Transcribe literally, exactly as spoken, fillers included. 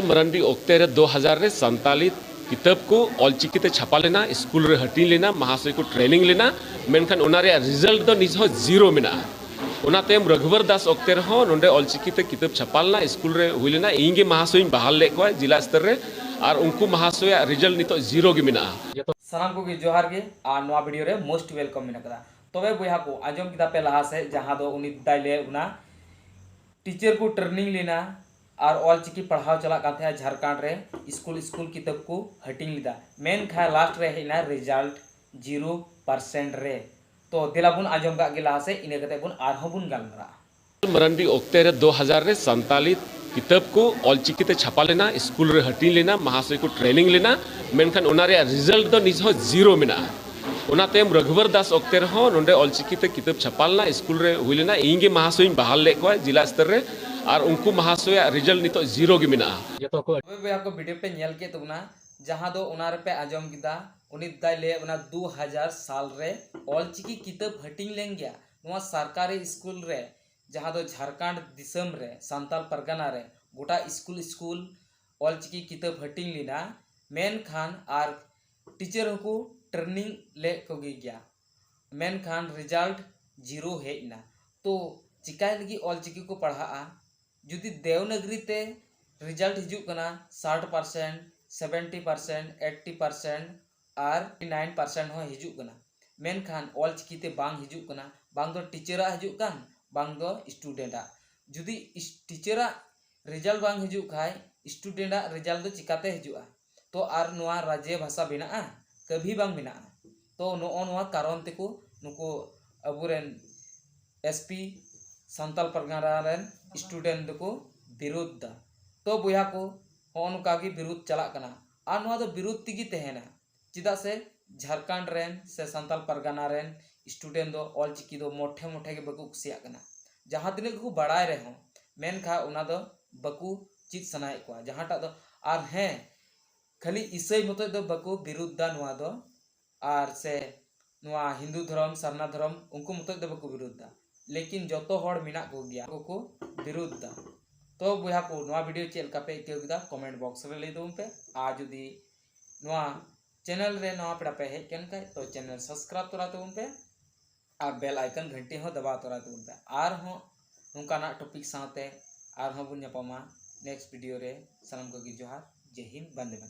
ᱢᱟᱨᱟᱱᱰᱤ ᱚᱠᱛᱮ ᱨᱮ ᱫᱩ ᱦᱟᱡᱟᱨ ᱨᱮ ᱥᱟᱱᱛᱟᱞᱤ ᱠᱤᱛᱟᱹᱵ ᱠᱚ ᱚᱞᱪᱤᱠᱤ ᱛᱮ ᱪᱷᱟᱯᱟ ᱞᱮᱱᱟ, ᱥᱠᱩᱞ ᱨᱮ ᱦᱟᱹᱴᱤᱧ ᱞᱮᱱᱟ, ᱢᱟᱦᱟᱥᱚᱭ ᱠᱚ ᱴᱨᱮᱱᱤᱝ ᱞᱮᱱᱟ, ᱢᱮᱱᱠᱷᱟᱱ ᱚᱱᱟ ᱨᱮᱭᱟᱜ ᱨᱤᱡᱟᱞᱴ ᱫᱚ ᱱᱤᱛ ᱦᱚᱸ ᱡᱤᱨᱳ ᱢᱮᱱᱟᱜᱼᱟ᱾ ᱚᱱᱟ ᱛᱟᱭᱚᱢ ᱨᱚᱜᱷᱩᱵᱚᱨ ᱫᱟᱥ ᱚᱠᱛᱮ ᱨᱮᱦᱚᱸ ᱱᱚᱰᱮ ᱚᱞᱪᱤᱠᱤ ᱛᱮ ᱠᱤᱛᱟᱹᱵ ᱪᱷᱟᱯᱟ ᱞᱮᱱᱟ, ᱥᱠᱩᱞ ᱨᱮ ᱦᱩᱭ ᱞᱮᱱᱟ, ᱤᱧ ᱜᱮ ᱢᱟᱦᱟᱥᱚᱭ ᱤᱧ ᱵᱟᱦᱟᱞ ᱞᱮᱫ ᱠᱚᱣᱟ ᱡᱮᱞᱟ ᱥᱛᱚᱨ ᱨᱮ, ᱟᱨ ᱩᱱᱠᱩ ᱢᱟᱦᱟᱥᱚᱭᱟᱜ ᱨᱤᱡᱟᱞᱴ ᱱᱤᱛᱚᱜ ᱡᱤᱨᱳ ᱜᱮ ᱢᱮᱱᱟᱜᱼᱟ᱾ ᱥᱟᱱᱟᱢ ᱠᱚᱜᱮ ᱡᱚᱦᱟᱨ ᱜᱮ, ᱟᱨ ᱱᱚᱣᱟ ᱵᱷᱤᱰᱤᱭᱳ ᱨᱮ ᱢᱳᱥᱴ ᱣᱮᱞᱠᱟᱢ ᱢᱮᱱᱟᱜ ᱠᱟᱫᱟ᱾ ᱛᱚᱵᱮ ᱵᱚᱭᱦᱟ ᱠᱚ, ᱟᱸᱡᱚᱢ ᱠᱮᱫᱟ ᱯᱮ ᱞᱟᱦᱟ ᱥᱮᱫ, ᱡᱟᱦᱟᱸ ᱫᱚ ᱩᱱᱤ ᱫᱟᱭ ᱞᱟᱹᱭ ᱵᱚᱱᱟ ᱴᱤᱪᱟᱨ ᱠᱚ ᱴᱨᱮᱱᱤᱝ ᱞᱮᱱᱟ ᱟᱨ ᱚᱞᱪᱤᱠᱤ ᱯᱟᱲᱦᱟᱣ ᱪᱟᱞᱟᱜ ᱠᱟᱱ ᱛᱟᱦᱮᱸᱫ ᱡᱷᱟᱲᱠᱷᱚᱸᱰ ᱨᱮ, ᱥᱠᱩᱞ ᱥᱠᱩᱞ ᱠᱤᱛᱟᱹᱵ ᱠᱚ ᱦᱟᱹᱴᱤᱧ ᱞᱮᱫᱟ, ᱢᱮᱱᱠᱷᱟᱱ ᱞᱟᱥᱴ ᱨᱮ ᱦᱮᱡ ᱮᱱᱟ ᱨᱮᱡᱟᱞᱴ ᱡᱤᱨᱳ ᱯᱟᱨᱥᱮᱱᱴ ᱨᱮ᱾ ᱛᱚ ᱫᱮᱞᱟ ᱵᱚᱱ ᱟᱸᱡᱚᱢ ᱠᱟᱜ ᱜᱮ ᱞᱟᱦᱟ ᱥᱮᱫ, ᱤᱱᱟᱹ ᱠᱟᱛᱮ ᱵᱚᱱ ᱟᱨᱦᱚᱸ ᱵᱚᱱ ᱜᱟᱞᱢᱟᱨᱟᱜᱼᱟ᱾ ᱢᱟᱨᱟᱱᱰᱤ ᱚᱠᱛᱮ ᱨᱮ ᱫᱩ ᱦᱟᱡᱟᱨ ᱨᱮ ᱥᱟᱱᱛᱟᱞᱤ ᱠᱤᱛᱟᱹᱵ ᱠᱚ ᱚᱞᱪᱤᱠᱤ ᱛᱮ ᱪᱷᱟᱯᱟ ᱞᱮᱱᱟ, ᱥᱠᱩᱞ ᱨᱮ ᱦᱟᱹᱴᱤᱧ ᱞᱮᱱᱟ, ᱢᱟᱦᱟᱥᱚᱭ ᱠᱚ ᱴᱨᱮᱱᱤᱝ ᱞᱮᱱᱟ, ᱢᱮᱱᱠᱷᱟᱱ ᱚᱱᱟ ᱨᱮᱭᱟᱜ ᱨᱤᱡᱟᱞᱴ ᱫᱚ ᱱᱤᱛ ᱦᱚᱸ ᱡᱤᱨᱳ ᱢᱮᱱᱟᱜᱼᱟ᱾ ᱚᱱᱟ ᱛᱟᱭᱚᱢ ᱨᱚᱜᱷᱩᱵᱚᱨ ᱫᱟᱥ ᱚᱠᱛᱮ ᱨᱮᱦᱚᱸ ᱱᱚᱰᱮ ᱚᱞᱪᱤᱠᱤ ᱛᱮ ᱠᱤᱛᱟᱹᱵ ᱪᱷᱟᱯᱟ ᱞᱮᱱᱟ, ᱥᱠᱩᱞ ᱨᱮ ᱦᱩᱭ ᱞᱮᱱᱟ, ᱤᱧ ᱜᱮ ᱢᱟᱦᱟᱥᱚᱭ ᱤᱧ ᱵᱟᱦᱟᱞ ᱞᱮᱫ ᱠᱚᱣᱟ ᱡᱮᱞᱟ ᱥᱛᱚᱨ ᱨᱮ, ᱟᱨ ᱩᱱᱠᱩ ᱢᱟᱦᱟᱥᱚᱭᱟᱜ ᱨᱤᱡᱟᱞᱴ ᱱᱤᱛᱚᱜ ᱡᱤᱨᱳ ᱜᱮ ᱢᱮᱱᱟᱜᱼᱟ᱾ ᱡᱚᱛᱚ ᱠᱚ ᱛᱚᱵᱮ ᱵᱚᱭᱦᱟ ᱠᱚ, ᱵᱷᱤᱰᱤᱭᱳ ᱯᱮ ᱧᱮᱞ ᱠᱮᱫ ᱛᱟᱵᱚᱱᱟ, ᱡᱟᱦᱟᱸ ᱫᱚ ᱚᱱᱟ ᱨᱮᱯᱮ ᱟᱸᱡᱚᱢ ᱠᱮᱫᱟ, ᱩᱱᱤ ᱫᱟᱭ ᱞᱟᱹᱭ ᱚᱱᱟ ᱫᱩ ᱦᱟᱡᱟᱨ ᱥᱟᱞ ᱨᱮ ᱚᱞᱪᱤᱠᱤ ᱠᱤᱛᱟᱹᱵ ᱦᱟᱹᱴᱤᱧ ᱞᱮᱱ ᱜᱮᱭᱟ ᱱᱚᱣᱟ ᱥᱚᱨᱠᱟᱨᱤ ᱥᱠᱩᱞ ᱨᱮ, ᱡᱟᱦᱟᱸ ᱫᱚ ᱡᱷᱟᱲᱠᱷᱚᱸᱰ ᱫᱤᱥᱚᱢ ᱨᱮ ᱥᱟᱱᱛᱟᱞ ᱯᱟᱨᱜᱟᱱᱟ ᱨᱮ ᱜᱚᱴᱟ ᱥᱠᱩᱞ ᱥᱠᱩᱞ ᱚᱞᱪᱤᱠᱤ ᱠᱤᱛᱟᱹᱵ ᱦᱟᱹᱴᱤᱧ ᱞᱮᱱᱟ, ᱢᱮᱱᱠᱷᱟᱱ ᱟᱨ ᱴᱤᱪᱟᱨ ᱦᱚᱸᱠᱚ ᱴᱨᱮᱱᱤᱝ ᱞᱮᱫ ᱠᱚᱜᱮ ᱜᱮᱭᱟ, ᱢᱮᱱᱠᱷᱟᱱ ᱨᱮᱡᱟᱞᱴ ᱡᱤᱨᱳ ᱦᱮᱡ ᱮᱱᱟ᱾ ᱛᱚ ᱪᱤᱠᱟᱭ ᱞᱟᱹᱜᱤᱫ ᱚᱞᱪᱤᱠᱤ ᱠᱚ ᱯᱟᱲᱦᱟᱜᱼᱟ? ᱡᱩᱫᱤ ᱫᱮᱣᱱᱟᱜᱽᱨᱤ ᱛᱮ ᱨᱮᱡᱟᱞᱴ ᱦᱤᱡᱩᱜ ᱠᱟᱱᱟ ᱥᱟᱴ percent, seventy percent, eighty percent ᱟᱨ ᱱᱟᱭᱤᱱ ᱯᱟᱨᱥᱮᱱᱴ ᱦᱚᱸ ᱦᱤᱡᱩᱜ ᱠᱟᱱᱟ, ᱢᱮᱱᱠᱷᱟᱱ ᱚᱞᱪᱤᱠᱤ ᱛᱮ ᱵᱟᱝ ᱦᱤᱡᱩᱜ ᱠᱟᱱᱟ, ᱵᱟᱝ ᱫᱚ ᱴᱤᱪᱟᱨᱟᱜ ᱦᱤᱡᱩᱜ ᱠᱟᱱ, ᱵᱟᱝ ᱫᱚ ᱥᱴᱩᱰᱮᱱᱴᱟᱜ᱾ ᱡᱩᱫᱤ ᱴᱤᱪᱟᱨᱟᱜ ᱨᱮᱡᱟᱞᱴ ᱵᱟᱝ ᱦᱤᱡᱩᱜ ᱠᱷᱟᱡ, ᱥᱴᱩᱰᱮᱱᱴᱟᱜ ᱨᱮᱡᱟᱞᱴ ᱫᱚ ᱪᱤᱠᱟᱛᱮ ᱦᱤᱡᱩᱜᱼᱟ? ᱛᱚ ᱟᱨ ᱱᱚᱣᱟ ᱨᱟᱡᱽᱭᱚ ᱵᱷᱟᱥᱟ ᱵᱮᱱᱟᱜᱼᱟ? ᱠᱟᱹᱵᱷᱤ ᱵᱟᱝ ᱵᱮᱱᱟᱜᱼᱟ᱾ ᱛᱚ ᱱᱚᱜᱼᱚ ᱱᱚᱣᱟ ᱠᱟᱨᱚᱱ ᱛᱮᱠᱚ ᱱᱩᱠᱩ ᱟᱵᱚᱨᱮᱱ ᱮᱥ ᱯᱤ ᱥᱟᱱᱛᱟᱞ ᱯᱟᱨᱜᱟᱱᱟ ᱨᱮᱱ ᱥᱴᱩᱰᱮᱱᱴ ᱫᱚᱠᱚ ᱵᱤᱨᱳᱫᱷ ᱫᱟ᱾ ᱛᱚ ᱵᱚᱭᱦᱟ ᱠᱚ, ᱦᱚᱸᱜᱼᱚ ᱱᱚᱝᱠᱟ ᱜᱮ ᱵᱤᱨᱳᱫᱷ ᱪᱟᱞᱟᱜ ᱠᱟᱱᱟ, ᱟᱨ ᱱᱚᱣᱟ ᱫᱚ ᱵᱤᱨᱳᱫᱷ ᱛᱮᱜᱮ ᱛᱟᱦᱮᱱᱟ᱾ ᱪᱮᱫᱟᱜ ᱥᱮ ᱡᱷᱟᱲᱠᱷᱚᱸᱰ ᱨᱮᱱ ᱥᱮ ᱥᱟᱱᱛᱟᱞ ᱯᱟᱨᱜᱟᱱᱟ ᱨᱮᱱ ᱥᱴᱩᱰᱮᱱᱴ ᱫᱚ ᱚᱞᱪᱤᱠᱤ ᱫᱚ ᱢᱚᱴᱷᱮ ᱢᱚᱴᱷᱮ ᱜᱮ ᱵᱟᱠᱚ ᱠᱩᱥᱤᱭᱟᱜ ᱠᱟᱱᱟ᱾ ᱡᱟᱦᱟᱸ ᱛᱤᱱᱟᱹᱜ ᱜᱮᱠᱚ ᱵᱟᱲᱟᱭ ᱨᱮᱦᱚᱸ, ᱢᱮᱱᱠᱷᱟᱱ ᱚᱱᱟ ᱫᱚ ᱵᱟᱠᱚ ᱪᱮᱫ ᱥᱟᱱᱟᱭᱮᱫ ᱠᱚᱣᱟ᱾ ᱡᱟᱦᱟᱸᱴᱟᱜ ᱫᱚ, ᱟᱨ ᱦᱮᱸ, ᱠᱷᱟᱹᱞᱤ ᱤᱥᱟᱹᱭ ᱢᱚᱛᱚᱡ ᱫᱚ ᱵᱟᱠᱚ ᱵᱤᱨᱩᱫᱷ ᱫᱟ ᱱᱚᱣᱟ ᱫᱚ, ᱟᱨ ᱥᱮ ᱱᱚᱣᱟ ᱦᱤᱱᱫᱩ ᱫᱷᱚᱨᱚᱢ, ᱥᱟᱨᱱᱟ ᱫᱷᱚᱨᱚᱢ, ᱩᱱᱠᱩ ᱢᱚᱛᱚᱡ ᱫᱚ ᱵᱟᱠᱚ ᱵᱤᱨᱩᱫᱷ ᱫᱟ, ᱞᱮᱠᱤᱱ ᱡᱚᱛᱚ ᱦᱚᱲ ᱢᱮᱱᱟᱜ ᱠᱚᱜᱮᱭᱟ ᱠᱚᱠᱚ ᱵᱤᱨᱩᱫᱷ ᱫᱟ᱾ ᱛᱚ ᱵᱚᱭᱦᱟ ᱠᱚ, ᱱᱚᱣᱟ video ᱪᱮᱫ ᱞᱮᱠᱟ ᱯᱮ ᱟᱹᱭᱠᱟᱹᱣ ᱠᱮᱫᱟ, comment box ᱨᱮ ᱞᱟᱹᱭ ᱛᱟᱵᱚᱱ ᱯᱮ᱾ ᱟᱨ ᱡᱩᱫᱤ ᱱᱚᱣᱟ channel ᱨᱮ ᱱᱟᱣᱟ ᱯᱮᱲᱟ ᱯᱮ ᱦᱮᱡ ᱟᱠᱟᱱ ᱠᱷᱟᱡ, ᱛᱚ channel subscribe ᱛᱚᱨᱟ ᱛᱟᱵᱚᱱ ᱯᱮ ᱟᱨ bell icon ᱜᱷᱟᱱᱴᱤ ᱦᱚᱸ ᱫᱟᱵᱟᱣ ᱛᱚᱨᱟ ᱛᱟᱵᱚᱱ ᱯᱮ᱾ ᱟᱨᱦᱚᱸ ᱱᱚᱝᱠᱟᱱᱟᱜ topic ᱥᱟᱶᱛᱮ ᱟᱨᱦᱚᱸ ᱵᱚᱱ ᱧᱟᱯᱟᱢᱟ next video ᱨᱮ᱾ ᱥᱟᱱᱟᱢ ᱠᱚᱜᱮ ᱡᱚᱦᱟᱨ, ᱡᱮ ᱦᱤᱱᱫ, ᱵᱚᱱᱫᱮ ᱢᱟᱛᱚᱨᱚᱢ᱾